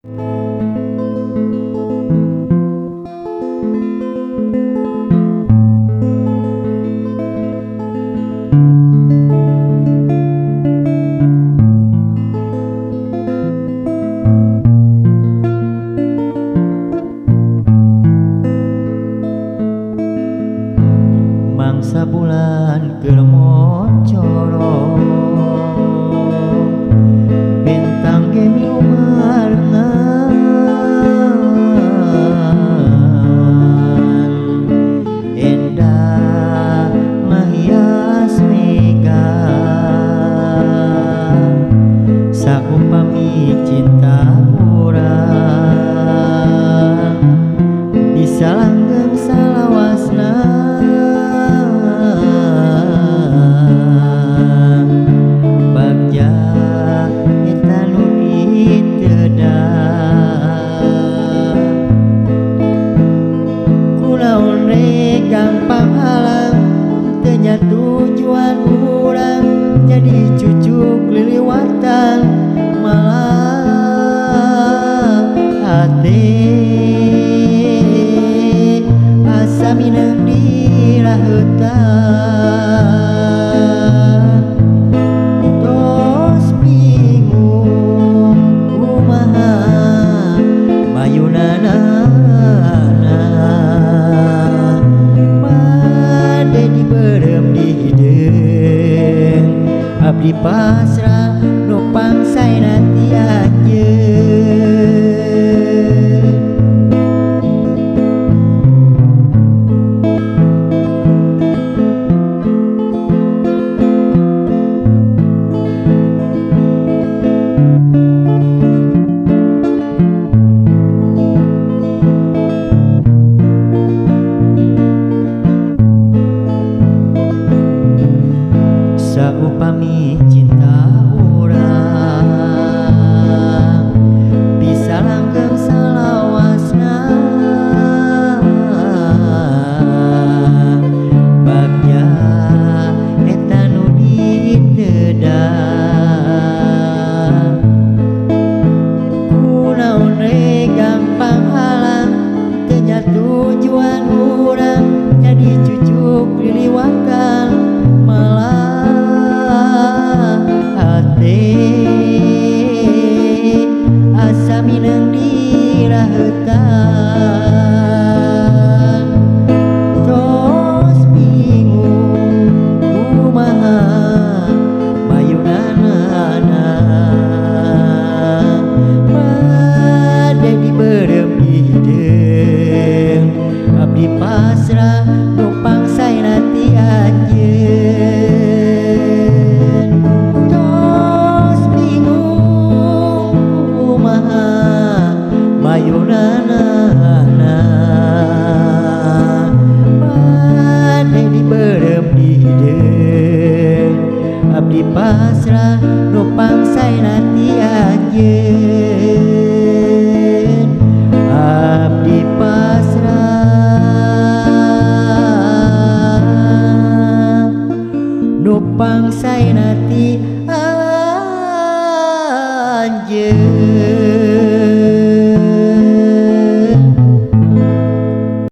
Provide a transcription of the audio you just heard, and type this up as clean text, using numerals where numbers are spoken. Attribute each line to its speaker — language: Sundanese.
Speaker 1: Mangsa bulan keur mocorong, bintang ge milu marengan, endah ngahias mega, saupami cinta urang bisa langgeng salawasna. Gampang halang teu tujuan urang, jadi cucuk liliwatan malah hate asa mineung diraheutan. Tos bingung kumaha mayunana, abdi pasrah nu pangsaena ti anjeun. Saupami cinta urang bisa langgeng salawasna, bagja eta nu diteda. Kunaon re gampang halang teu nya tujuan urang, jadi cucuk liliwatan malah asa mineung diraheutan. Tos bingung kumaha mayunanana, bade dibeureum hideung, abdi pasrah nu pangsaena ti anjeun. Mayunanana bade dibeureum di hideung, abdi pasrah nu pangsaena ti anjeun. Abdi pasrah nu pangsaena ti anjeun.